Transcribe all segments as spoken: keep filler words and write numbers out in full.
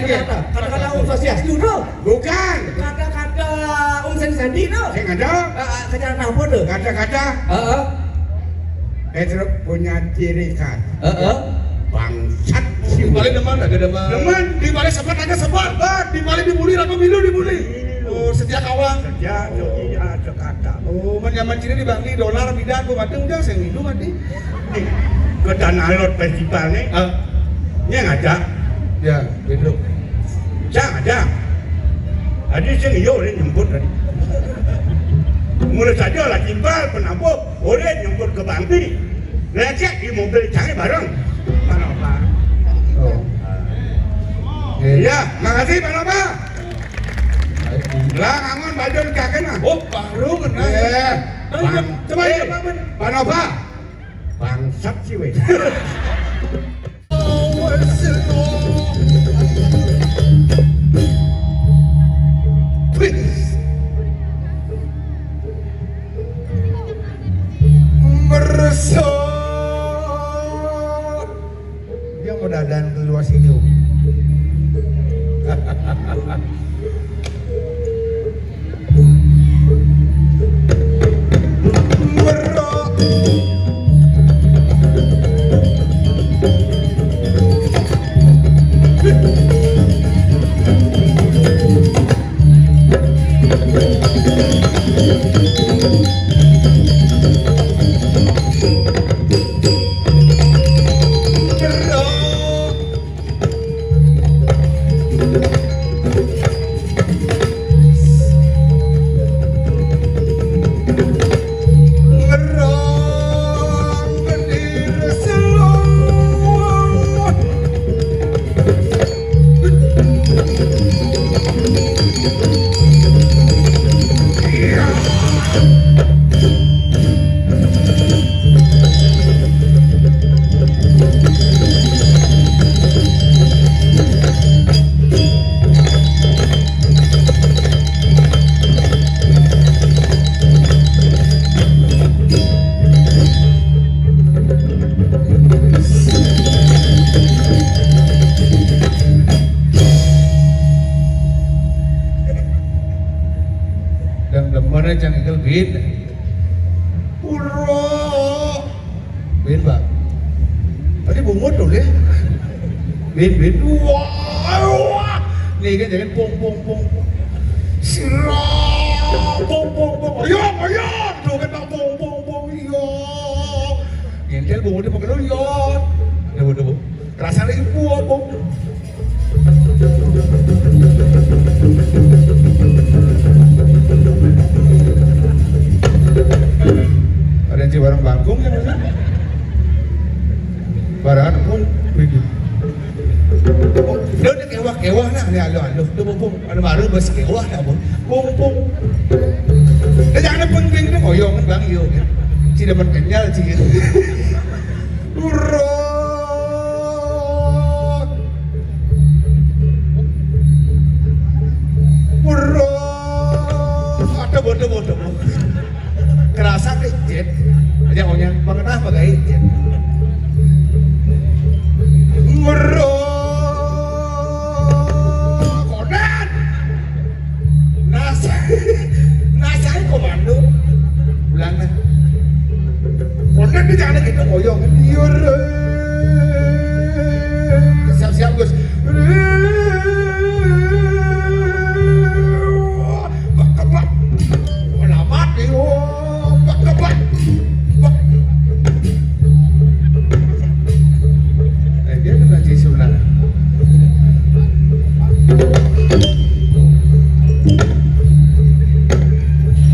Kata-kata Om Swastiastu tu. Bukan. Kata-kata Om Sandi Sandi tu. Sing ada. Ah, ah, kata-kata apa tu? Kata-kata. Heeh. Petruk punya ciri khas. Heeh. Bangsat. Di balik demen ada demen. Demen. Di balik sebat ada sebat. Sebat. Di balik dibully apa milu dibully. Oh, setia kawan. Setia, joki, ada kata. Oh, menyaman ciri di Bangli dolar bidan gua mati udah saya milu mati. Nih, ke Tanah Lot Festival nih. Ah. Nya ngajak. Ya, betul. Cang aja. Tadi sing iyo orang nyemput tadi. Mulai saja lah timbal penampuk, orang nyemput ke Bangli. Lecek di mobil cari bareng. Mana apa? Oh. Iya, makasih Pak Nova. Lah, angon baju kakek nah. Oh, baru kena. Iya. Coba, coba, iya, Pak Nova. Bangsat sih weh. Merasa dia mau dadan keluar sini. Dan demen aja ngigel bin. Uro. Bin, Pak. Tadi bungut tuh, ya. Bin, bin. Wah, wah. Nih kan jangan pong pong pong pong. Sira pong pong pong. Ayo, ayo. Tuh kan pong pong pong. Iya. Ngentel bungut dia pakai dulu, iya. Tuh, tuh. Kerasa lagi pong pong. Ada yang barang bangkung ya maksudnya? Barang pun video. Oh, dia udah kewah-kewah nah, ini aluh-aluh. Dia mumpung ada baru bos kewah dah pun. Mumpung. Dia jangan pun ping tu koyong bang yo. Tidak berkenyal sih. Urut. Urut. Ada bodoh-bodoh. Kerasa deh, Jet. Aja maunya mengenah bagai Jet. Urut. Konan. Nah, saya, nah, saya komando. Ulang nah. Konan dia jangan gitu ngoyong. Iya, Re. Siap-siap, Gus. Re. Bak, bak. Alamat, iyo. Bak, bak. Bak. Eh, dia tuh ngaji sebenarnya.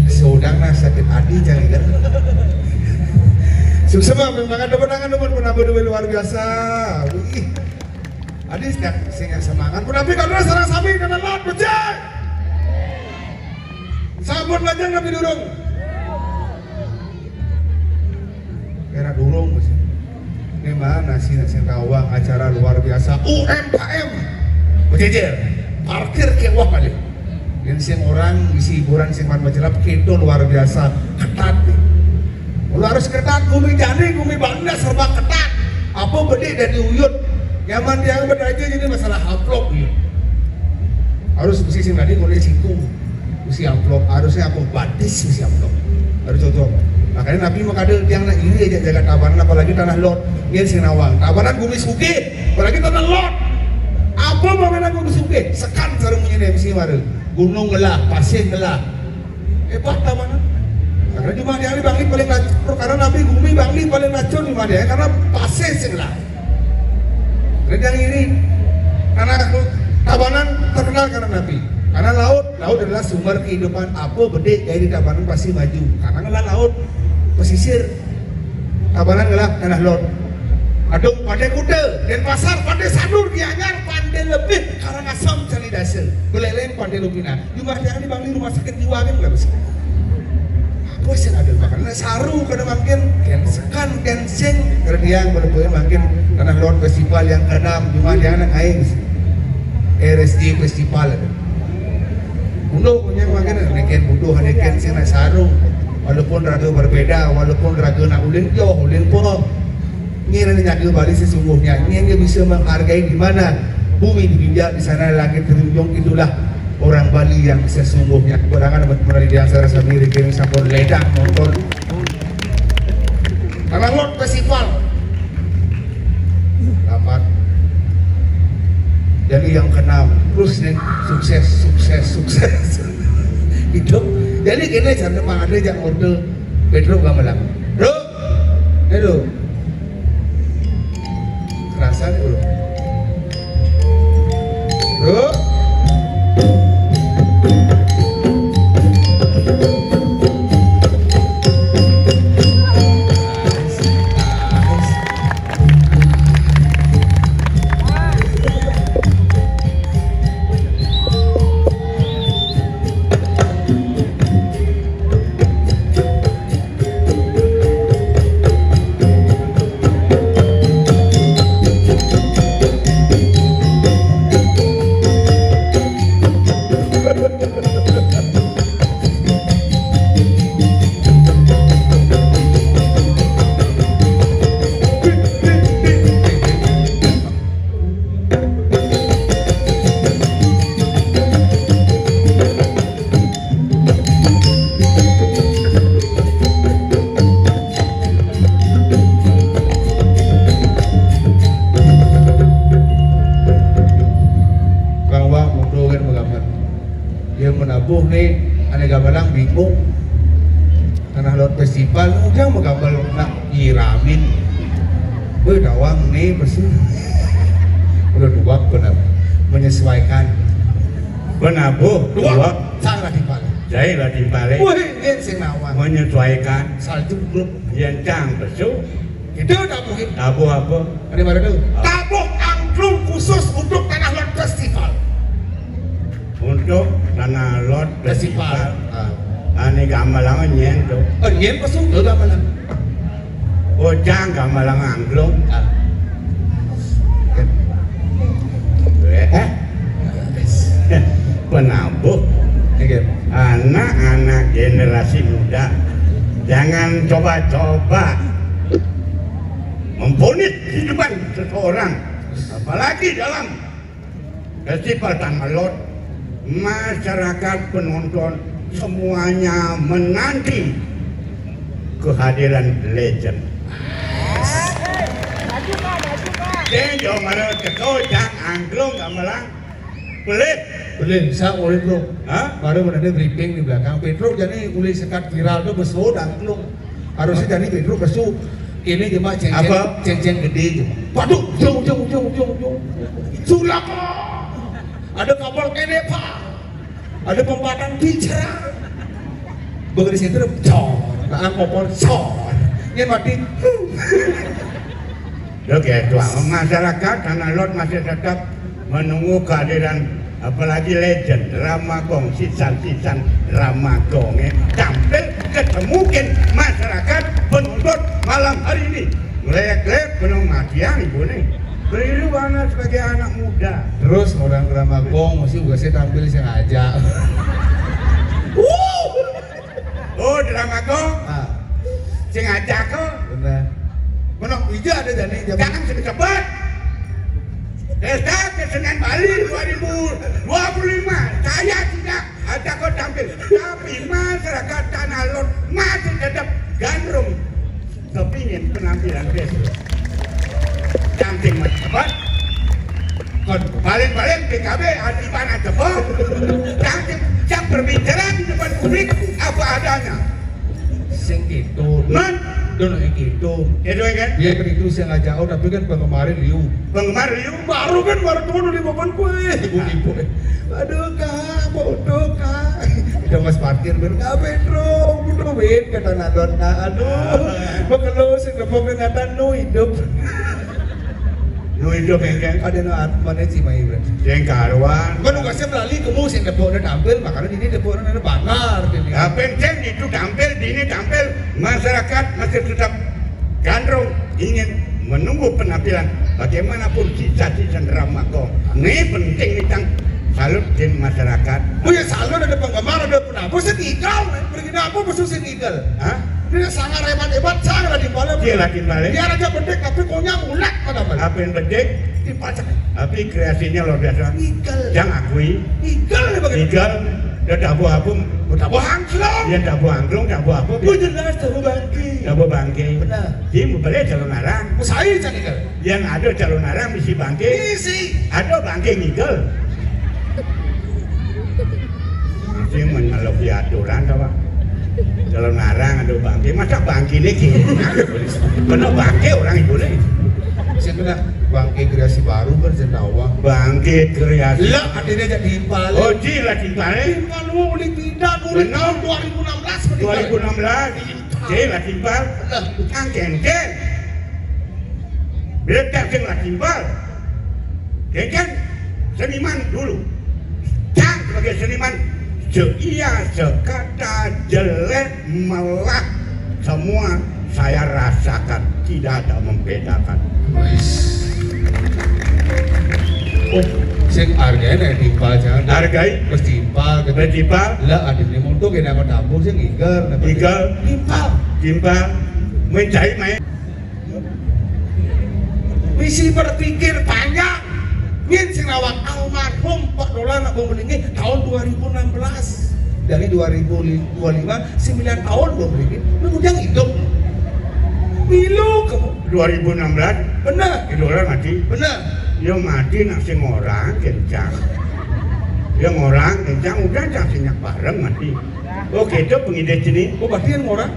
Sudang nah sakit hati jangan kan. Sukses, Bang. Terima kasih. Tepuk tangan dulu, penampilan luar biasa. Wih. Adi sing semangat. Menapi kalau sarang sami kena laut becek. Sabun bajang lebih durung. Kira durung, Mas. Ini mah nasi, nasi rawang, acara luar biasa U M K M. Berjejer. Parkir kewah kali. Yang sing orang ngisi hiburan sing pan majelap, kita luar biasa ketat. Lu harus ketat, gumi jani, gumi bangda serba ketat. Apa bedik dari uyut. Nyaman tiang beraja jadi masalah haplok gitu. Harus besi sing tadi boleh siku, besi amplop, harusnya apa, batis besi amplop. Harus contoh. Makanya Nabi mah kadang tiang nak iri aja jaga Tabanan, apalagi Tanah Lot. Nyen sing nawang. Tabanan bumi sugih, apalagi Tanah Lot. Apa mau menang bumi sugih? Sekan sarung punya M C mara. Gunung ngelah, pasir ngelah. Hebat Tabanan. Karena cuma dia Bangli paling lacur, karena Nabi bumi Bangli paling lacur cuma dia, karena pasir sing ngelah. Kerja iri. Karena Tabanan terkenal karena Nabi. Karena laut, laut adalah sumber kehidupan. Apa bedik dari Tabanan pasti maju. Karena ngelah laut, pesisir. Tabanan ngelah Tanah Lot. Aduh, Pantai Kuta, Denpasar, Pantai Sanur, Gianyar, Pantai Lebih, Karangasem, Candi Dasa, Buleleng, Pantai Lupina. Jumlah tiang di Bangli rumah sakit jiwa kan nggak bisa. Apa sih ada makan? Nah, saru kada makin, kan sekan, kan sing, kada tiang, kada boleh makin. Tanah Lot Festival yang keenam, jumlah tiang nak aing. R S J Festival ada. Bunuh punya makin, neken butuh, neken sing nak saru. Walaupun raga berbeda, walaupun raga nak ulin jauh, ulin purok. Nyen nyaga Bali sesungguhnya, nyen dia bisa menghargai di mana bumi dipijak, di sana langit terjunjung, itulah orang Bali yang sesungguhnya. Kurangan buat mulai di acara sambil dikirim sampun ledang nonton. Karena Lot Festival. Selamat. Jadi yang keenam, terus nih, sukses, sukses, sukses. Hidup. Jadi kena cara Pak Andre jak order Pedro Gamelan. Bro, Aduh. Kerasa nih, Bro. Bro. Bang Wak, mundur kan begamat. Dia menabuh nih, aneh gamelan bingung. Tanah Lot Festival, ujang mau gambar nak nyiramin. Weh, dawang nih, pasti. Udah dua benar. Menyesuaikan. Benabuh, dua. Dua. Sang lah timpal. Jai lah timpal. Weh, ini sing nawan. Menyesuaikan. Salju grup. Yang cang pesu. Kita tabuhin. Tabuh apa? Ada mana tu? Ah. Tabuh angklung khusus untuk Tanah Lot Festival. Untuk Tanah Lot Festival. Festival. Ah. Ah, ini gamelan nyen tu. Oh, nyen pasal tu gamelan. Bocah gamelan angklung. Ah. Eh? Penabuh. Oke. Anak-anak generasi muda, jangan coba-coba mempunit kehidupan seseorang, apalagi dalam Festival Tanah Lot, masyarakat penonton semuanya menanti kehadiran legend. Deng, jauh mana teko, cang angklung gamelan. Boleh. Boleh, bisa boleh, Bro. Hah? Baru menanda briefing di belakang. Pedro jadi boleh sekat viral tu beso angklung. Harusnya jadi Pedro beso. Ini cuma ceng-ceng, apa? Ceng-ceng gede je. Waduh, jauh, jauh, jauh, jauh, jauh. Sulap. Ada kapal kene, Pak. Ada pempatang bicara. Begitu situ, cor. Nah, kompor, cor. Ini mati. Oke, tuan. Masyarakat Tanah Lot masih tetap menunggu kehadiran, apalagi legend Rama Gong, sisan-sisan Rama Gong, eh, tampil ketemukin masyarakat penuntut malam hari ini. Ngelek-ngelek penuh matian ibu nih. Keliru banget sebagai anak muda. Terus orang Rama Gong masih juga saya tampil sengaja. Oh, drama kok. Ah. Sing ajak kok. Benar. Menok ija ada jani jam. Jangan sebut-sebut. Pesta Kesenian Bali dua ribu dua puluh lima. Paling-paling P K B anti panas tepuk. Yang, yang berbicara di depan publik apa adanya. Sing gitu. Man? Dono yang gitu. Ya, doang kan? Dia kan itu sengaja, oh, tapi kan penggemar liu. Penggemar liu? Baru kan, baru turun di papan kue. Ibu-ibu. Aduh, Kak, bodoh, Kak. Udah mas parkir, ben, "Kak Pedro, bodoh, ben," kata nadon, Kak. Aduh, bekelus, kepok, kata nu hidup. Lu itu kengkeng. Ada nu at-, mana sih, Mai, Bro? Yang karuan. Kan ugasnya melalui kamu sing depok dan tampil, makanya ini depok dan ada bangar, ini. Ya, penting itu tampil, ini tampil, masyarakat masih tetap gandrung ingin menunggu penampilan. Bagaimanapun kita di Cendera Makong. Ini penting nih, Tang. Salut di masyarakat. Oh ya, salut, ada penggemar, ada penabur, saya tinggal, pergi apa musuh saya tinggal. Hah? Ini sangat hebat-hebat, sangat ada di malam. Dia lagi balik. Biar aja bedek, tapi konyang ulat pada malam. Apa yang bedek? Dipacak. Tapi kreasinya luar biasa. Ngigal. Yang akui. Ngigal nih bagaimana? Ngigal. Dia tabu apa? Tabu angklung. Dia tabu angklung, tabu apa? Oh, jelas, tabu bangke. Tabu bangke. Benar. Dia mau balik calon arang. Oh, saya cak ngigal. Yang ada calon arang misi bangke. Isi. Ada bangke ngigal. Mesti menyalahi aturan, apa? Calon arang ada bangke. Masa bangke ini gini? Bener bangke orang itu nih. Saya kena bangke kreasi baru kan, saya tahu. Bangke kreasi. Lah, artinya jadi timpal. Oh, ji lah timpal. Timpal, oh, udah pindah, udah Bener. Tahun dua ribu enam belas, dua ribu enam belas. Ji lah timpal. Lah. Angkeng, keng. Beda sing lah timpal. Keng, keng. Seniman dulu. Cang sebagai seniman. Seia, sekata, jelek, melah. Semua saya rasakan, tidak ada membedakan. Wis. Oh, sing harganya nek timpal jangan. Hargai. Wis timpal, gitu. Wis timpal. Lah, adine montok nek nang tamu sing ngigal, nek Ngigal. Timpal. Timpal. Mencai main. Misi berpikir panjang. Yen sing rawat almarhum Pak Dolar nak belingi tahun dua ribu enam belas. Dari dua ribu dua puluh lima, sembilan tahun belingi. Kemudian hidup. Milu kamu. Dua ribu enam belas. Benar. Dolar mati. Benar. Yo mati nak sing orang kencang. Yang orang kencang udah cang sing nyak bareng mati. Oh, gitu pengide sini. Oh, berarti yang orang?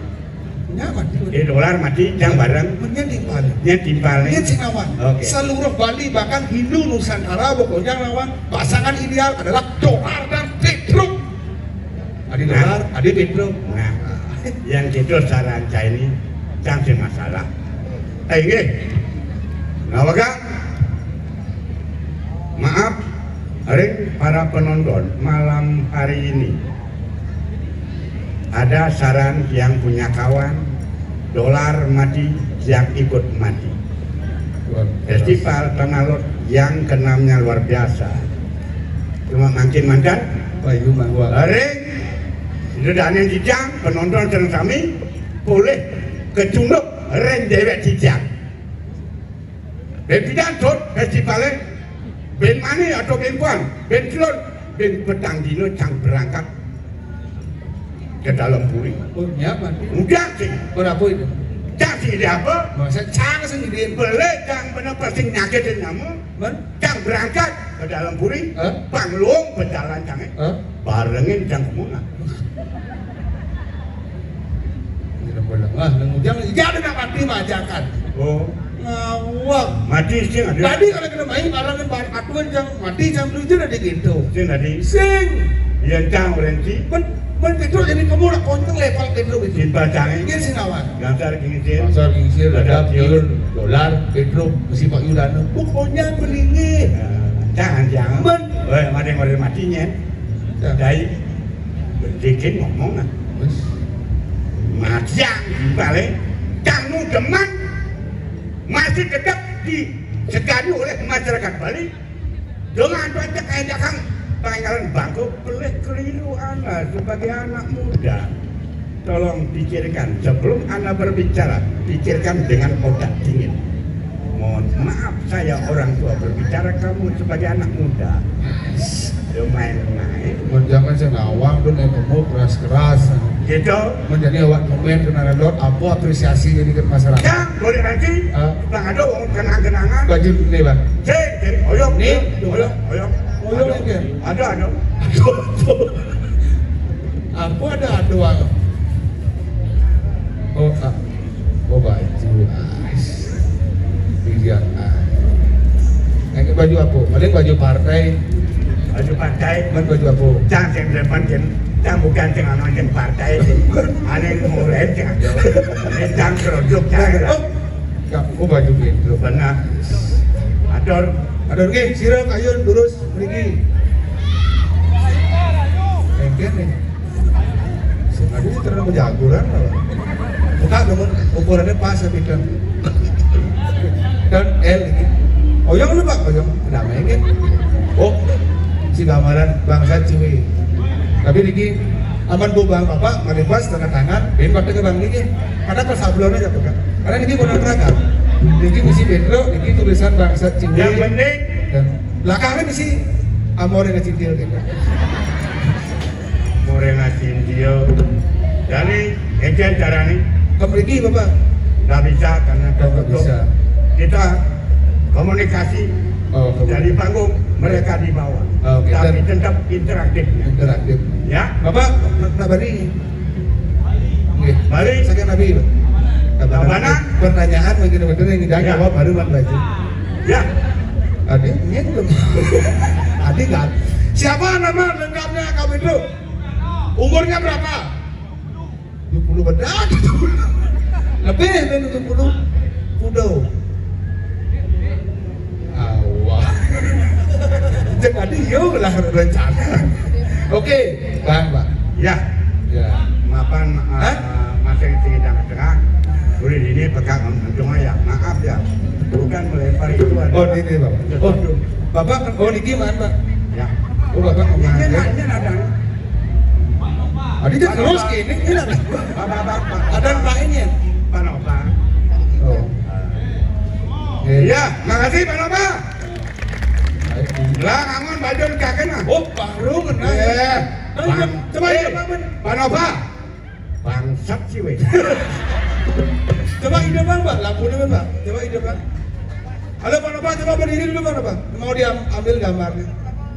Nya mati. Eh, Dolar mati, cang bareng. Menyang timpal. Nya timpal. Nya sing lawan. Oke. Seluruh Bali, bahkan Hindu Nusantara, pokoknya lawan pasangan ideal adalah Dolar dan Petruk. Adi Nah. Dolar, adi Petruk. Nah, yang gitu saran saya ini, cang sing masalah. Eh, nggih. Nah, Wagang. Maaf, ring para penonton malam hari ini. Ada saran yang punya kawan, Dolar mati, yang ikut mati. Luar biasa. Festival Tanah Lot yang kenamnya luar biasa. Cuma mangkin mantan, Bayu Mangwa. Ring, itu dane jijang, penonton sareng sami, boleh kecunduk, ring dewek jijang. Ben pidan, Dut, festivale? Ben mani atau ben puan? Ben kelon? Ben petang dino cang berangkat ke dalam puri. Oh, ya, Pak. Udah sih. Berapa itu? Cang sih, ada apa? Masa cang sendiri? Boleh, cang bener pasti nyakitin kamu. Ben? Cang berangkat ke dalam puri. Hah? Panglung berjalan cang, eh. Hah? Barengin cang kemana? Ini boleh. Wah, nang ujang, iya ada nak mati majakan. Oh. Ngawak. Mati sih ada. Tadi kalau kena main, orang kan bar-, atuan jang mati jam tujuh tadi gitu. Sing tadi. Sing. Yang cang berhenti. Men, men Pedro jadi kamu nak konteng level Pedro itu. Cinta cang. Ini sing lawan. Dasar kingsir. Dasar kingsir, ada Tiun, Dolar, Pedro, mesti Pak Yudana. Pokoknya beringin. Nah, jangan, jangan. Men. Weh, mati, mati, matinya. Ya. Dai. Berdikin ngomong, nah. Wes. Matiang, balik. Kamu demen masih tetap disegani oleh masyarakat Bali. Dengan banyak ajakan pengenalan bangku, pelih keliru Anda sebagai anak muda. Tolong pikirkan sebelum Anda berbicara, pikirkan dengan otak dingin. Mohon maaf, saya orang tua berbicara, kamu sebagai anak muda. Yo main-main. Jangan sing ngawang tuh nek kamu keras-keras. Gitu. Menjadi awak komen kenal lot, apa apresiasi jadi ke masyarakat? Yang boleh nanti, Ah. Bang, ada orang kenang-kenangan. Baju ini, Bang. Cek, cek, oyong, Nih, oyong, oyong. Oyong, Ada, ya? Ada, ada. Apa ada, ada, Bang? Oh, ah. Oh, baju. Ah. Pilihan. Ah. Yang baju apa? Paling baju partai. Baju partai. Cuman baju apa? Cang sing depan, cang, cang bukan cang anu, cang partai. Aneh mulai cang. Ini cang kerudung, cang. Oh. Ya, oh, baju gitu. Benar. Atur. Atur, oke, sirah, ayun, terus, pergi. Engken nih. Aduh, terlalu jaguran, apa? Buka, namun ukurannya pas, tapi kan. Dan L ini. Oyong lu, Pak, oyong. Kenapa ini? Oh, si gambaran bangsa Ciwi. Tapi niki aman, Bu, Bang, Bapak, mari pas tanda tangan, bin pada ke Bang niki. Karena ke sablon aja, bukan. Karena niki kurang ragam. Niki mesti Pedro, niki tulisan bangsa Ciwi. Yang penting Dan belakangnya mesti amor yang kecil gitu. Amor yang kecil. Jadi, engken cara nih. Ke pergi, Bapak? Nggak bisa, karena Oh, nggak tertutup. Bisa. Kita komunikasi Oh, komunikasi. Dari panggung, mereka di bawah. Oke, Tapi dan tetap interaktif. Interaktif. Ya? Bapak, kenapa nih? Nggih. Balik. Saking Nabi, Pak. Kabanan. Pertanyaan mungkin betul yang tidak Ya. Jawab baru Bang Baju. Ya. Tadi, ini belum. Tadi kan. Siapa nama lengkapnya Kak Pedro? Umurnya berapa? Tujuh puluh benar. Lebih dari tujuh puluh. Kudo. Awah. Jadi yo lah rencana. Oke, Bang, Pak. Ya. Ya. Mapan, eh, Hah? Masih di tengah-tengah. Boleh ini pegang untungnya ya. Maaf ya. Bukan melempar itu ada. Oh, ini, Bang. Oh, Bapak, oh, ini gimana, Pak? Ya. Oh, Bapak Ini kemana? Ini ada. Tadi dia terus gini, ini ada. Bapak, Bapak, Bapak. Ada yang lainnya. Pak Nova. Oh. Iya, makasih Pak Nova. Lah, angon baju kakek nah. Oh, baru kenal. Eh, Nah, Bang. Coba Eh, ya, Pak Ben. Pak Nova. Bangsat sih, weh. Coba ide, Bang, Pak. Lampunya, Bang. Coba ide, Bang. Halo, Pak Nova, coba berdiri dulu, Pak Nova. Mau diambil gambarnya.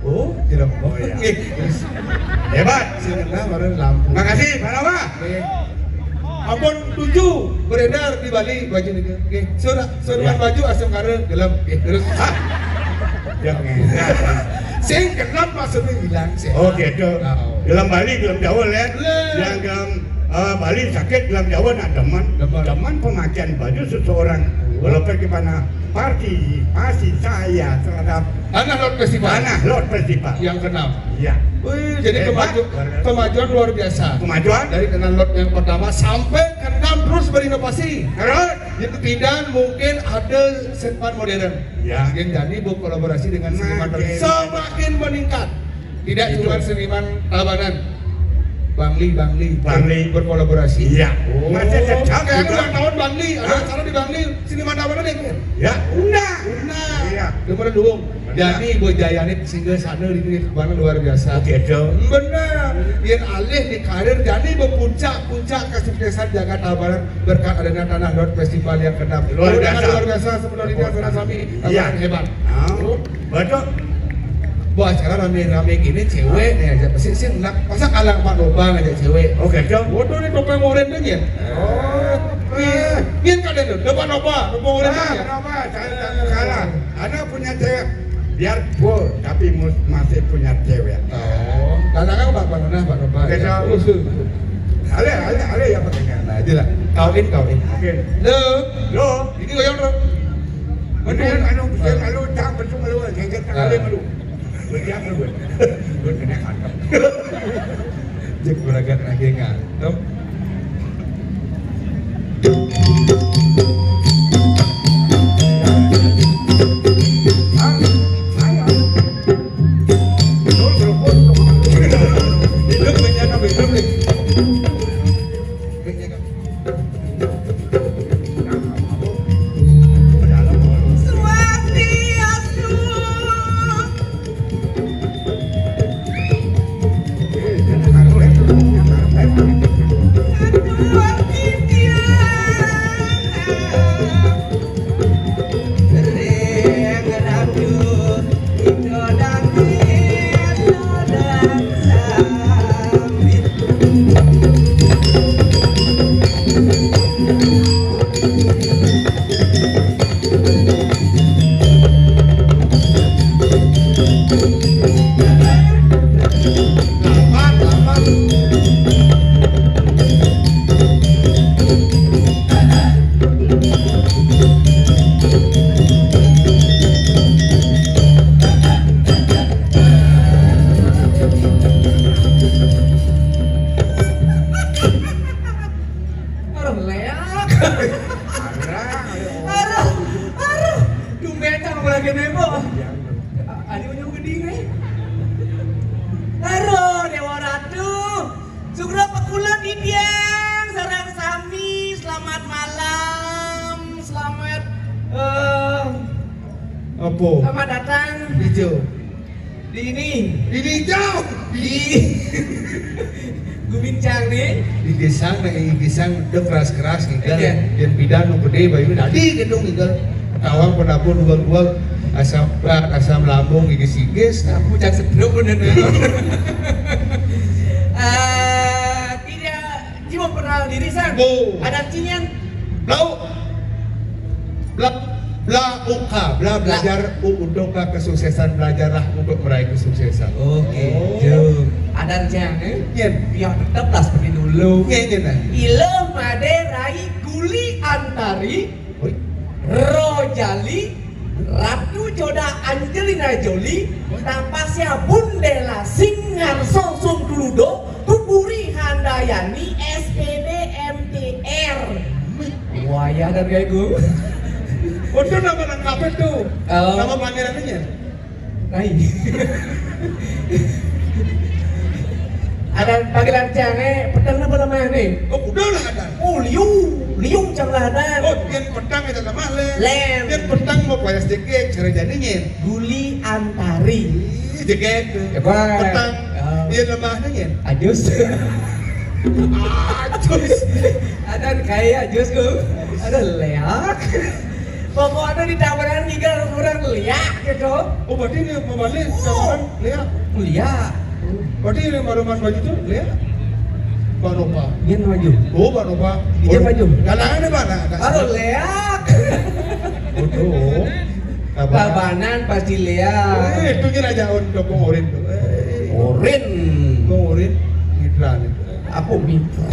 Oh, tidak mau. Oh, iya. Nggih. Hebat. Sing kena baru lampu. Makasih, Pak Nova. Nggih. Ampun tujuh beredar di Bali baju niki. Nggih, surat surat Iya. Baju asam kara gelem. Nggih, terus. Hah? Yang enak. Sing gelem maksudnya hilang sih. Oh, gitu. Oh. Gelem Bali, gelem Jawa, ya. Lah. Yang gelem, eh, Bali sakit, gelem Jawa nak demen. Demen. Demen pemakaian baju seseorang. Walaupun gimana partisipasi saya terhadap Tanah Lot Festival. Tanah Lot Festival. Yang keenam. Iya. Wih, jadi Hebat, kemaju-, luar biasa. Kemajuan luar biasa. Kemajuan? Dari Tanah Lot yang pertama sampai keenam terus berinovasi. Terus? Jadi tidak mungkin ada seniman modern. Ya. Yang jadi berkolaborasi dengan seniman Makin. Semakin meningkat. Tidak Itu. Cuma seniman Tabanan. Bangli, Bangli. Bangli. Berkolaborasi. Iya. Oh. Masih tetap Kayak juga. Ulang tahun Bangli, ada Hah? Acara di Bangli, seniman Tabanan ya? Ya, undang. Undang. Iya. Dia pada dukung. Benar. Jadi, Boy Jayani singgah sana di Tabanan luar biasa. Oke, dong. Benar. Yang alih di karir, jadi berpuncak-puncak kesuksesan Jakarta Barat berkat adanya Tanah Lot Festival yang keenam. Luar Undangan biasa. Luar biasa, sebenarnya Luar sana biasa. Sami. Iya. Tabanan hebat. Ah. Betul. Buat acara rame-rame gini, cewek nih aja. Pasti sih, nak, masa kalang Pak Nova ngajak cewek? Oh, gitu. Waduh, ini topeng oren tuh, ya? Oh. Iya. Ini kan ada tuh, Pak Nova, topeng oren tuh, Ah, ya? Kenapa? Saya tak kalah. Anak punya cewek, biar full, tapi mus-, masih punya cewek. Oh, karena kan Pak Nova, Pak Nova, ya. Gitu. Usul. Ale, ale, ale ya pakai kan. Nah, itulah. Kawin, kawin. Oke. Lo? Lo? Ini goyang, bro. Mendingan anu, bisa malu, tak betul malu, gengget tak Ah. Ada malu. Berdiam lu, gue. Gue kena kantong. Cek beragak lagi ngantuk. Ah, ayo. Betul, betul, betul. Hidup banyak apa hidup nih? Swastiastu. Oh. Selamat datang Hijau. Di ini. Ini hijau. Di Gumincang nih. Di Gisang, nah, di Gisang udah keras-keras gitu. Iya. Dan bidan nu gede, bayu tadi gitu gitu. Tawang penabur dua-dua, asam berat, asam lambung, gigis-gigis. Aku cak sedruk bener. Eh, tidak cuma pernah diri sang. Oh. Ada cinian. Blau. Bla, bla uka, bla belajar u- untuk kesuksesan, belajarlah untuk meraih kesuksesan. Oke, Oh. jauh. Ada cang, eh? Nyen. Ya tetap lah seperti dulu. Nyen, nyen, nah. Ileh made rai guli antari Oi. Rojali Ratu Joda Angelina Jolie Tapasya Bundela Singarso Sungkludo Pupuri Handayani S P D M T R. Wayah dan gaigung. Waduh, nama lengkapnya tuh. Oh. Nama panggilannya? Rai. Ada panggilan cang, eh, peteng apa namanya nih? Oh, udah lah ada. Oh, liu, liu cang lah ada. Oh, yang petang itu nama le. Lem. Yang petang mau payas dikit, cara jadinya. Guli antari. Ih, jeget. Jeget. Petang. Oh. Iya, lemahnya. Ajus. Ajus. Ada kayak ajus tuh. Ada leak. Pokoknya di tabanan tiga orang leak gitu. Oh, berarti ini mau balik Oh. sama Lea. Leak. Berarti ini baru mas baju tuh Lea. Mbak Nova. Dia maju. Oh, Mbak Nova. Dia maju. Galangan apa? Nah, nah, Aduh, leak. Waduh. Apa? Tabanan pasti leak. Eh, itu kira jauh untuk pengorin tuh. Eh. Orin. Pengorin. Mitra nih. Apa mitra?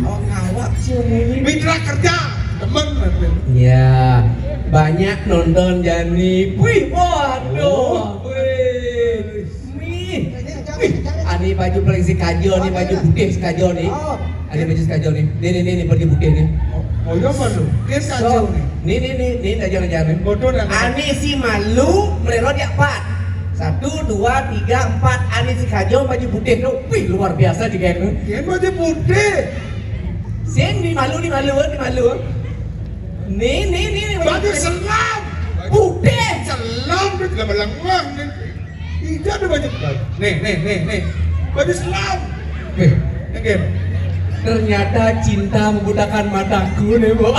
Oh, ngawak sih ini. Mitra kerja. Teman. Ya, banyak nonton Jani. Wih, waduh. Wih. Wih. Wih. Ani baju paling si Kajo nih, baju putih si Kajo nih. Ani baju si Kajo nih. Nih, nih, nih, nih, baju putih nih. Oh, iya apa lu? Dia kacau nih. Nih, nih, nih, nih, aja, aja nih. Bodoh dah. Ani si malu, melero dia empat. Satu, dua, tiga, empat. Ani si Kajo baju putih tuh. Wih, luar biasa di kayak Dia baju putih. Sing di malu, di malu, di malu. Nih, nih, nih, nih. Baju selam. Putih. Selam tuh, selam lengah nih. Tidak ada baju. Nih, nih, nih, nih. Baju selam. Eh, Again. ternyata cinta membutakan mataku nih, Bu.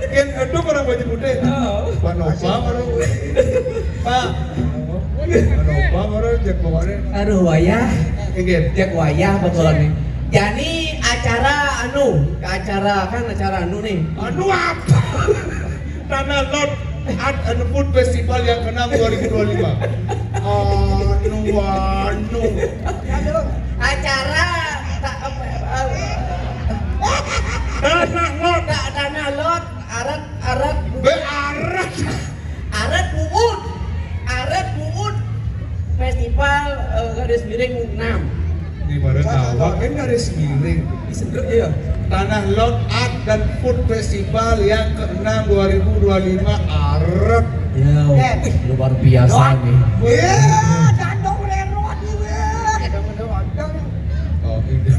Again, itu orang baju putih. Oh. Pak Nova baru. Pak. Pak Nova baru cek bawaannya. Aduh, wayah. Again. Cek wayah betul nih. Jadi acara anu, acara kan acara anu nih. Anu apa? Tanah Lot Art and Food Festival yang keenam dua ribu dua puluh lima. Anu, anu. Acara tak apa, apa, Tanah Lot. tak tanah lot, arat arat Be arat. arat buut, arat buut festival eh, garis miring enam. Di mana tahu? Kan garis miring. Di Sendrep ya. Tanah Lot Art dan Food Festival yang keenam dua ribu dua puluh lima arat. Ya, Eh. Wih, luar biasa nih. Iya, dandong lerot nih, weh. Dandong lerot. Oh, itu.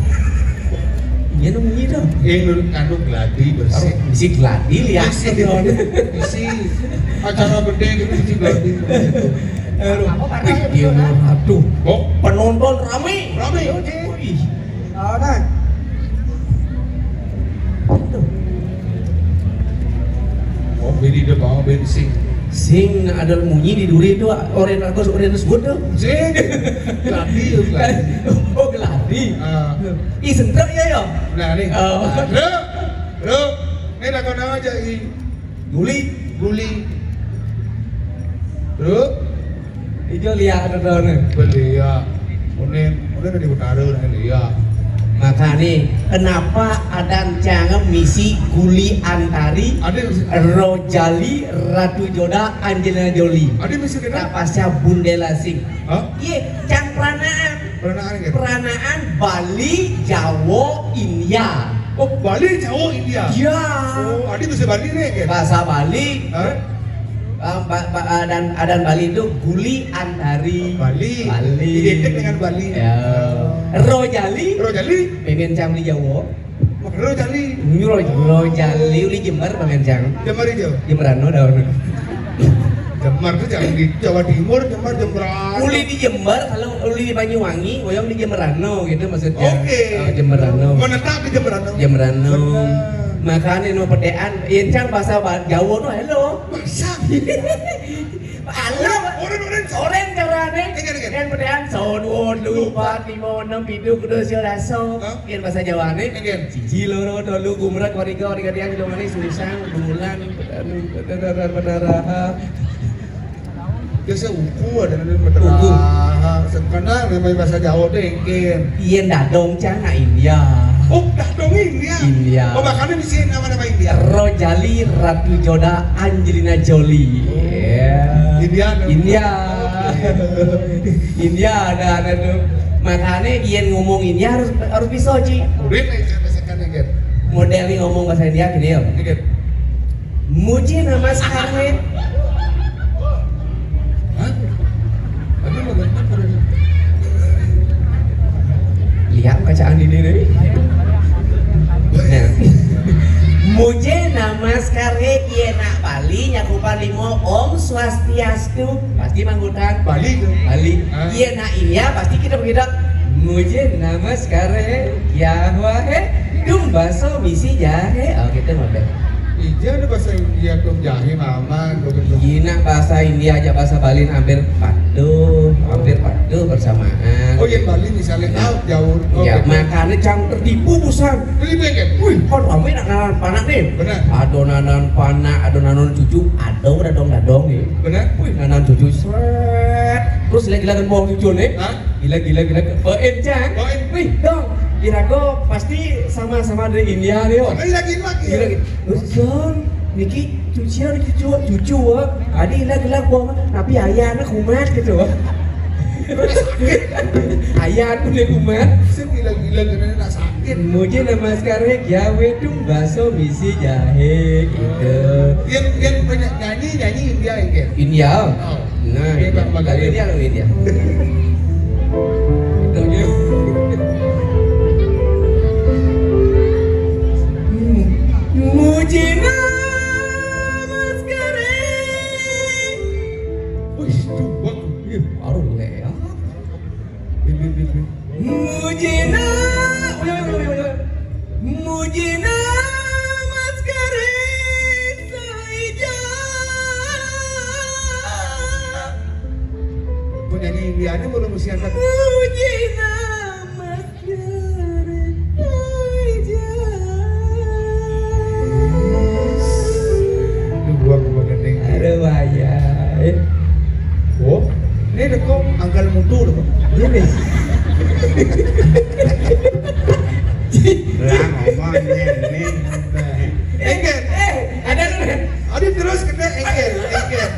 Iya dong, iya dong. Eh, lu anu gladi bersih. Isi gladi lihat Isi, isi acara gede gitu, isi gladi. Aduh, Apa wih, dia mau aduh. Oh, Penonton rame. Rame. Wih. Oh, nah. Aduh. Oh, bini dia bawa bensin. Sing ada munyi di duri itu, oren aku oren sebut tuh. Sing. Gladi, gladi. Oh, gladi. Ah. Ih, sendok ya, ya. Nah, nih. Oh. Bro, bro, ini lagu nama aja i Guli. Guli. Bro, Ijo lihat ada nih. Beli ya. Ini, ini dari utara nih ya. Makanya kenapa ada cangem misi Guli Antari, Ada yang Rojali, Ratu Joda, Angelina Jolie. Ada yang bisa kita? Tapasnya Bundela Sing. Hah? Iya, cang peranaan. Peranaan gitu. Peranaan Bali, Jawa, India. Oh, Bali, Jawa, India. Iya. Oh, ada bisa Bali nih gitu. Bahasa Bali. Hah? Ah, ba- ba- ah, dan adan Bali itu Guli Antari. Bali. Bali. Identik dengan Bali. Ya. Rojali. Rojali. Mimin cang di Jawa. Rojali. Rojali uli Jember, Bang Encang. Jember ijo. Jemberano daun. Jember tuh jangan di Jawa Timur, Jember, Jember. Uli di Jember, kalau uli di Banyuwangi, oyong di Jemberano gitu maksudnya. Oke. Oh, Jemberano. Menetap di Jemberano. Jemberano. Benar. Makanya no pedean, Encang bahasa Ba-, Jawa no, halo. Bahasa. Halo. Orang, orang, orang. Orang carane. Ingat, ingat. Yang pedean, sono, lupa, lima, enam, pitu, kudu, sio, daso. Hah? Yang bahasa Jawa nih. Ingat. Siji, loro, telu, gumrek, wariga, wariga, tiang, jumani, susang, bulan, petani, petani, petani, petani. Biasa uku ada nanti petani. Uku. Sekarang namanya bahasa Jawa tuh engkin. Iya, dadong, cang, nah, India. Oh, dadong India? India. Oh, makanya di sini nama-nama India. Rojali, Ratu Joda, Angelina Jolie. Oh. Iya. India, no? India. Oke. India ada, ada tuh. Makanya Ian ngomong India harus, harus bisa, Ci. Udah, nih, saya pesankan, nih, Ger. Model nih ngomong bahasa India gini, ya. Nih, Ger. Mujhe namaskar hai. Hah? Tapi mau ganti apa ini? Lihat bacaan ini nih. Nah. Mujhe namaskar hai, iye nak Bali, nyakupan limo, Om Swastiastu. Pasti manggutan. Bali tuh. Bali. Ah. Iye nak India, pasti kita begitu. Mujhe namaskar hai, kya hua hai? Tum baso misi ja hai. Oh, kita model. Iya, ada bahasa India tuh jahe mama, tuh, gitu. Iya, nak bahasa India aja bahasa Bali hampir patuh, hampir patuh bersamaan. Oh, yang Bali misalnya, ah, jauh. Oh, ya, gitu. Makanya cang tertipu, busan. Tertipu, ya? Wih, kan rame nak nanan panak nih. Benar. Ada nanan panak, ada nanan cucu, ada dadong-dadong nih. Benar. Wih, nanan cucu, sret. Terus gila-gila kan buang cucu nih. Hah? Gila, gila, gila. Bawain, cang. Bawain. Wih, dong. Irago pasti sama-sama dari India nih, oh. Sama lagi, lagi. Gila, gitu. Terus, John, niki cucian cucu, cucu, wah. Tadi ilag-ilag buang, tapi ayahnya kumat gitu, wah. Ayah aku dia kumat. Saya bilang-bilang karena nak sakit. Mujhe namaskar hai, kya hai? Tum baso misi ja hai, gitu. Yang, yang banyak nyanyi, nyanyi India, ya? India. Oh. Nah, dia tak makan tadi dia. Dia lalu dia. Itu dia. Hmm. Mujhe namaskar hai. Wih, itu bagus. Iya, baru le, ya. Bim, bim, bim, bim. Mujhe na, ulang, ulang, ulang, ulang. Mujhe namaskar hai, Saija. Penyanyi Indianya belum usia empat. Mujhe namaskar hai, Saija. Ini gua kemudian nih. Ada bahaya. Eh. Oh, ini ada kok angkal mutu loh. Ini. Lah, ngomong ini, ini. Engker. Eh, ada lu, Ren. Aduh, terus kena engker, engker.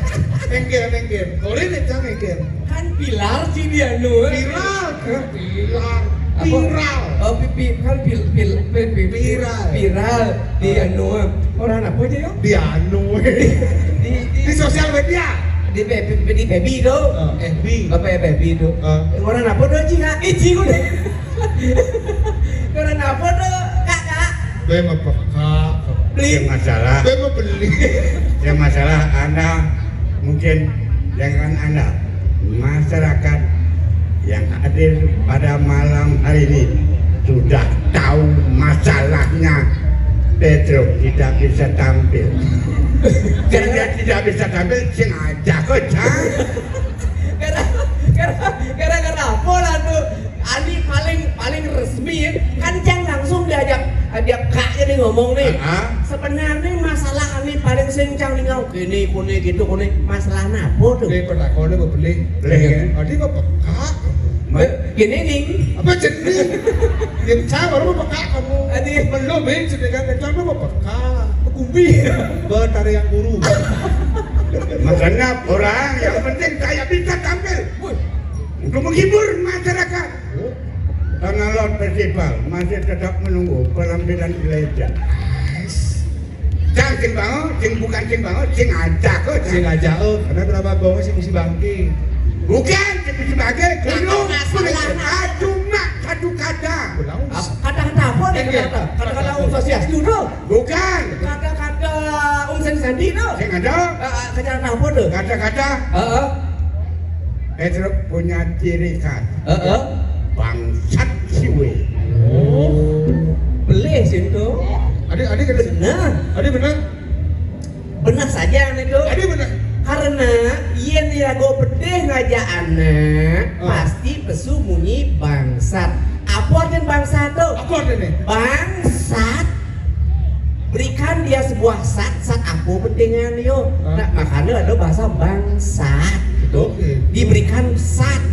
Engker, engker. Boleh nih, Cang, engker. Kan pilar sih dia, nu. Viral, ke pilar. Apa? Viral. Oh, pi-, pi-, kan pil-, pil-, pi-, pi-, pi-, Viral. Viral. Di anu, orang apa aja, yo? Di anu. Di, di, di sosial media. Di P B, di P B itu. Oh. F B. Apa ya, P B itu? Oh. Orang apa tuh, Cing? Ah, eh, Cing, udah. Karena apa tuh, Kakak? Gue mau peka. Beli. Yang masalah. Gue mau beli. Yang masalah Anda mungkin, jangan Anda, masyarakat yang hadir pada malam hari ini sudah tahu masalahnya Pedro tidak bisa tampil. Sehingga tidak bisa tampil, sengaja kok, Cang. Gara-, gara-, gara-gara apa lah tuh? Ani paling, paling resmi ya. Kan Cang langsung diajak, diajak Kak ini ngomong nih. Ah, ah. Sebenarnya masalah Ani paling sing Cang ningau kene, kone, gitu, kone. Masalahnya apa tuh? Beli pernah kau udah beli. Beli, ya? Tadi mau peka. Eh, gini nih. Apa jenis? Yang Cang baru mau peka kamu. Adi. Belum, eh, sedangkan Cang mau peka. Kumbi. Betari yang guru. Makanya orang yang penting saya bisa tampil. Wih. Untuk menghibur masyarakat. Tanah Laut Festival masih tetap menunggu penampilan gereja. Cang sing bangun, sing bukan sing bangun, sing ajak kok, Cang. Sing ajak, oh, karena berapa bangun sih mesti bangkit. Bukan, sing mesti bangkit, Karena belum, masalah belum. Ah, cuma satu kata. Belum. Ap-, kata-kata apa? Kata-kata, kata-kata Om Swastiastu tu. Bukan. Kata-kata Om Sandi Sandi tu. Sing ada. Ah, ah, kata-kata apa tu? Kata-kata. Heeh. Petruk punya ciri khas. Heeh. Bangsat siwe. Oh. Pelih situ. Adik, adik kata. Nah. Adik benar. Beneh saja nih tu. Adik benar. Karena yen lagu pedih ngajak anak, ah, pasti pesu munyi bangsat. Apa artinya bangsat tu? Apa artinya? Bangsat. Berikan dia sebuah sat, sat apa pentingan yo? Ah. Nah, makanya ada bahasa bangsat gitu. Oke. Diberikan sat.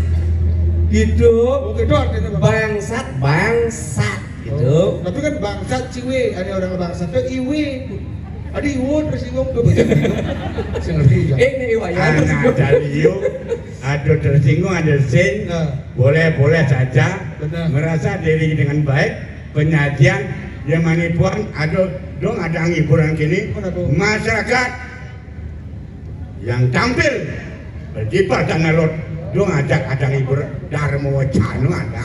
Gitu. Oke, itu artinya bangsat. Bangsat, bangsat gitu. Oh, tapi kan bangsat ciwe, ada orang bangsat tu iwe. Ada iwo tersinggung tu. Saya ngerti ya. Eh, ini iwa ya. Anak dari yuk, ada tersinggung, ada sing. Nah. Boleh-boleh saja. Benar. Merasa diri dengan baik, penyajian, yang manipuan, ada dong, ada hiburan kini. Mana tu? Masyarakat yang tampil berkibar dan ngelot, dong ajak ada hiburan, Darmo Wacano ada.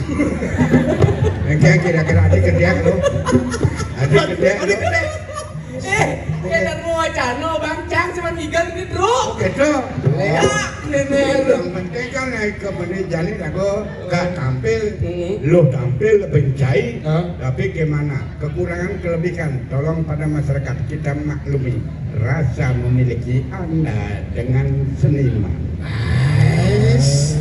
Yang kira-kira ada kerja tu. Ada kerja tu. Eh, ya Darmo Wacano, Bang Cang, cuman tiga menit, bro. Oke, tu. Ya, nenek. Yang penting kan naik ke menit jadi lagu gak tampil, hmm, lo tampil bencai, hah? Tapi gimana? Kekurangan kelebihan, tolong pada masyarakat kita maklumi. Rasa memiliki Anda dengan seniman. Nice.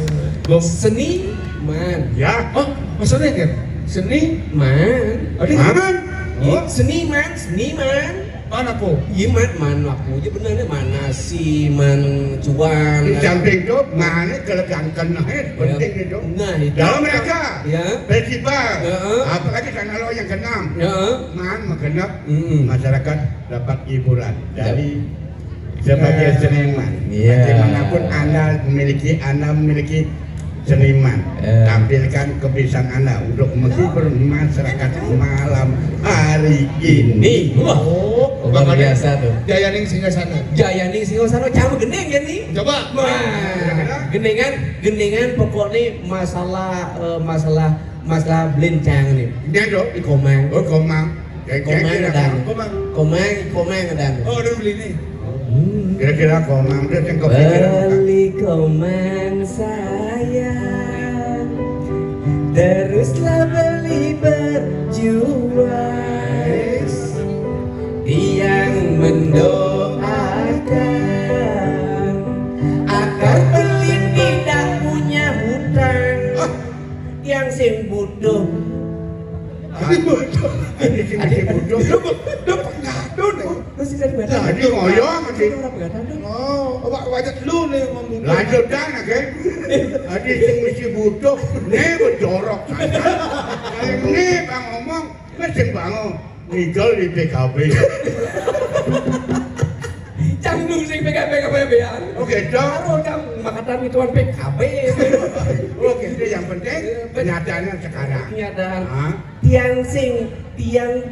Seniman. Ya. Oh, maksudnya kan? Seniman. Adik. Man. Oh. Seniman, seniman. Man apa? Iya, man, man aku aja bener nih, mana si man cuan. Di samping tu, mana kelebihan kena, eh, ya, penting itu. Nah, itu. Dalam mereka, ya, festival, heeh, apalagi tanah lo yang keenam. Heeh. Man, menggenap, mm-mm, masyarakat dapat hiburan dari, ya, sebagai seniman. Iya. Bagaimanapun Anda memiliki, Anda memiliki seniman, eh, tampilkan kebiasaan Anda untuk menghibur masyarakat malam hari ini. Wah, oh, luar biasa tu. Jayaning Singgasana. Jayaning Singgasana, jangan gending ya ni. Coba. Wah, gendingan, gendingan pokok ni masalah, eh, masalah, masalah belincang ni. Dia tu. Di Komang. Oh, Komang. Komang dan. Komang. Komang, Komang dan. Oh, dia beli ni. Hmm. Kira-kira Komang dia yang kepikiran. Beli Komang saya. Teruslah beli berjuang. Yang mendoakan agar beli tidak punya hutang. Ah. Yang sing butuh. Jadi butuh. Jadi sing butuh. Lu, lu pengadun, eh. Terus bisa dibaca. Jadi ngoyo amat sih. Orang pengadun tuh. Oh, awak wajah lu nih membuka. Lanjut dah, oke. Tadi sing mesti butuh, nih berjorok saja. Kalau ini bang ngomong, mesti bangun. Ngigel di P K B. Cang nu sing P K B, P K B-an. Oke, dong. Karo cang makatan ituan P K B. Oke, itu yang penting kenyataannya sekarang. Kenyataan. Hah? Tiang sing, tiang,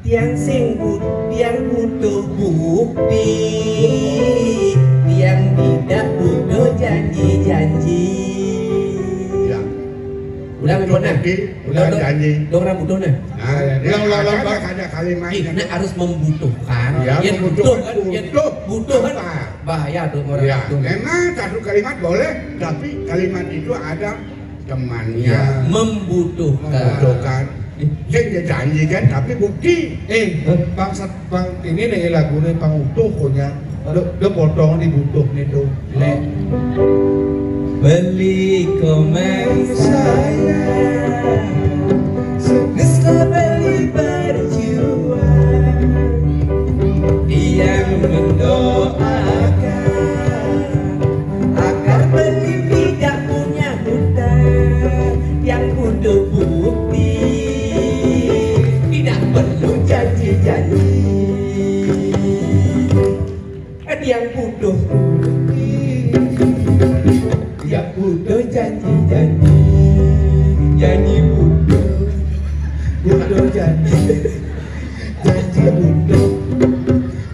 tiang sing bu-, tiang butuh bukti. Tiang tidak butuh janji-janji. Ya. Udah, butuh pernah? Bukti, udah, udah, janji. Dong orang butuh nih. Nah, ya, ulang, ulang, ulang, ada, Bang. Ada kalimatnya. Ih, ini harus membutuhkan. Ya, yang membutuhkan, butuh kan, yang butuh. Butuh kan apa? Bahaya tuh orang. Ya, butuh. Memang satu kalimat boleh, tapi kalimat itu ada temannya. Ya, membutuhkan. Membutuhkan. Ih. Sing dia janji kan, tapi bukti. Eh, hah? Bangsat. Pang, ini nih lagu nih pang utuh punya. Dia, dia potong di butuh nih tuh. Nek. Beli Komang saya, segeslah beli berjuang. Yang mendoakan agar beli tidak punya hutang, yang butuh bukti, tidak perlu janji-janji. Kan yang butuh bukti, yang butuh janji-janji, janji butuh, butuh janji, janji butuh,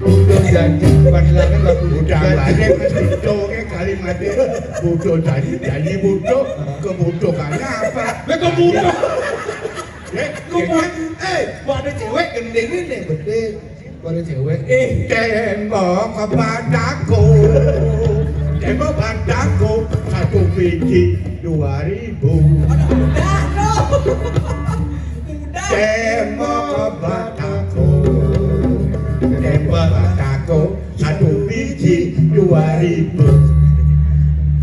butuh janji. Padahal kan lagu udah janji. Banyak kan itu kan kalimatnya butuh janji, janji butuh, kebutuhannya apa? Lah, kebutuhan. Dek, lu mau, eh, mau ada cewek gendeng ini, betul. Mau ada cewek. Eh, tembok Batako. Tembok Batako, satu biji dua ribu. Udah, no. Udah. Tembok Batako. Tembok Batako, satu biji dua ribu.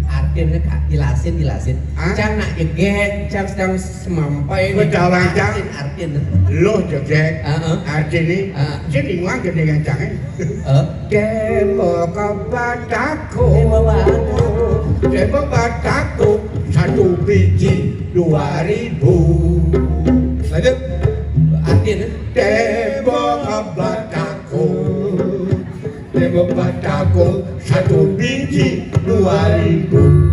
Artinya, Kak, jelasin, jelasin. Hah? Cang nak jegeg, cang sedang semampai nih. Betul, Cang. Artin, artin. Lo jegeg. Heeh. Artin nih. Heeh. Sini uang gede gancangnya. Heeh. Tembok Batako. Tembok Batako. Tembok Batako, satu biji dua ribu. Lanjut. Artin, ya? Tembok Batako. Tembok Batako, satu biji dua ribu.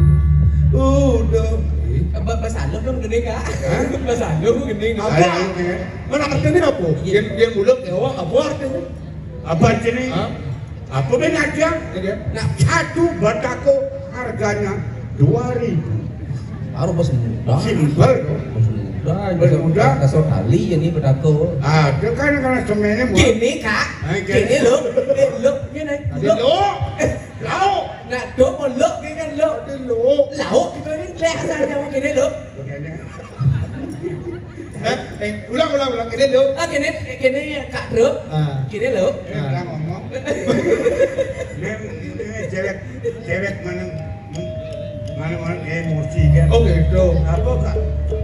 Udah. Ba-, bahasa lu dong gini, Kak. Hah? Bahasa lu gini. Apa? Ayo, ayo, ayo. Mana artinya apa? Iya. Yang, yang mulut, ya, apa artinya? Apa artinya? Hah? Apa bedanya? Iya. Nah, satu Batako harganya dua ribu. Baru bos muda. Simpel, dong. Bos muda. Bos muda. Kasar kali ya nih Batako. Ada kan, karena semennya murah. Gini, Kak. Oke. Gini lo. Eh, lo, gini. Ada lo. Lo. Eh. Lauk. Nah, do mau lo, gini kan lo. Ada lo. Lauk gitu ini, kelihatan sama gini lo. Begini. Eh, eh, ulang, ulang, ulang. Ini lo. Ah, gini, gini, Kak Bro. Ah. Gini lo. Eh, ulang ngomong. Ini, ini cewek, cewek mana, mana, mana emosi kan? Oh, gitu. Apa, Kak?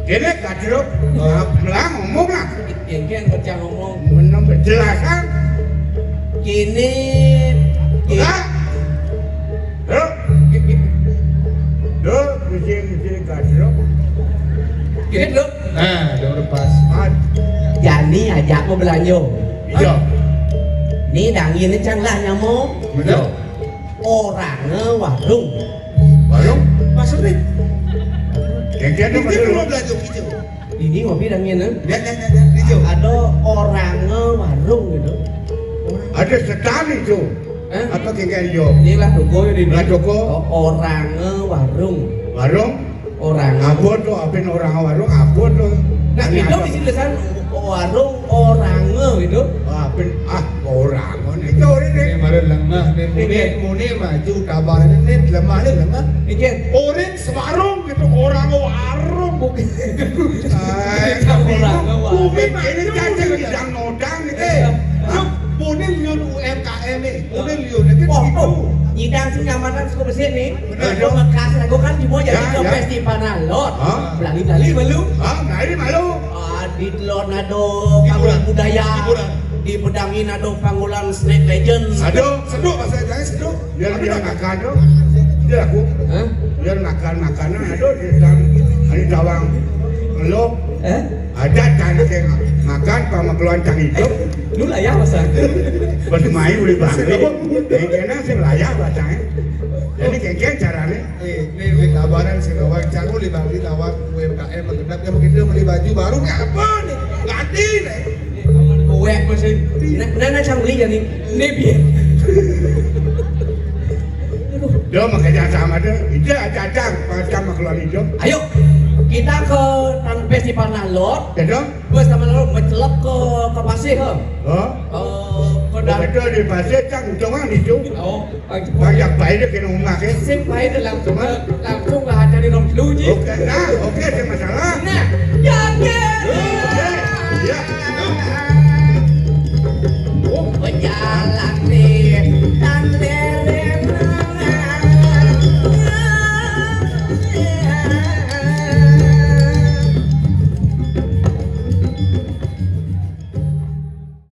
Gini, Kak Bro. Oh. Nah, ulang ngomong lah. Yang kan kerja ngomong. Menang berjelasan. Gini, gini. Kak. Bro. Bro, mesti, mesti Kak Bro. Gini, Bro. Nah, udah lepas. Jani ajak mau belanja. Iya. Nih, dangin cang lah nyamuk. Bener. Orangnya warung. Warung? Maksudnya? Yang dia tuh Ini bener. Belum belanja gitu. Ini ngopi dangin, eh? Ya, ya, ya, ya, gitu. Ada orangnya warung gitu. Ada setan itu. Hah? Apa kayak yo? Inilah toko ini. Lah toko. Oh, orangnya warung. Warung? Orang. Apa tuh? Apa orang warung? Apa tuh? Nah, ini apa? Di sini tulisan warung orangnya gitu. Apa? Ah, orang. Itu orang ini. Ini baru lengah nih. Muni, iya. Muni maju kabarnya nih, lemah nih, lemah. Iya. Orang sewarung gitu, orang warung. Bukan. Ah, orang warung. Bukan, ini cacing yang nodang gitu. Eh, lu muni liun U M K M nih. Muni liun itu. Oh, gitu. Oh. Nyidang sing nyamatan suka bersih nih. Bener, dong. Bekas lagu kan di mau jadi. Ya, ke ya. Festival nalot. Hah? Belali-belali malu. Hah, belali malu. Ah, di telon ada panggung budaya. Hiburan. Di Pedangin ada panggulan street legend. Aduh, seduk bahasa Inggris, seduk. Biar, biar makan tu. Dia aku. Hah? Biar makan makanan, aduh, dia tang-, ada tawang. Lo. Eh? Ada tang ke makan, pama keluar tang hidup. Lu lah ya, masa? Bermain boleh bangun. Yang kena sih lah ya, bacanya. Jadi, kayak caranya. Eh, ini duit tabaran sih, kawan. Cang, lu bagi tawar U M K M, begenap, ya, begitu, beli baju baru, kayak apa nih? Ganti nih. Kuek masih. Nah, nah, nah, cang beli ya nih. Ini biar. Aduh. Dia makanya sama dia. Dia ada-ada, macam keluar hidup. Ayo, kita ke Tan-, Festival Nalor. Ya, dong. Bos sama lalu mencelep ke, ke pasir, ke. Oh? Ke, ke dan Betul, di pasir, cang, untungan itu. Oh, banyak baik dia kena umak, ya. Sing baik dia langsung, Cuma langsung lah ada di Rom Flu, Ji. Oke, nah, oke, ada masalah. Nah, ya, ya.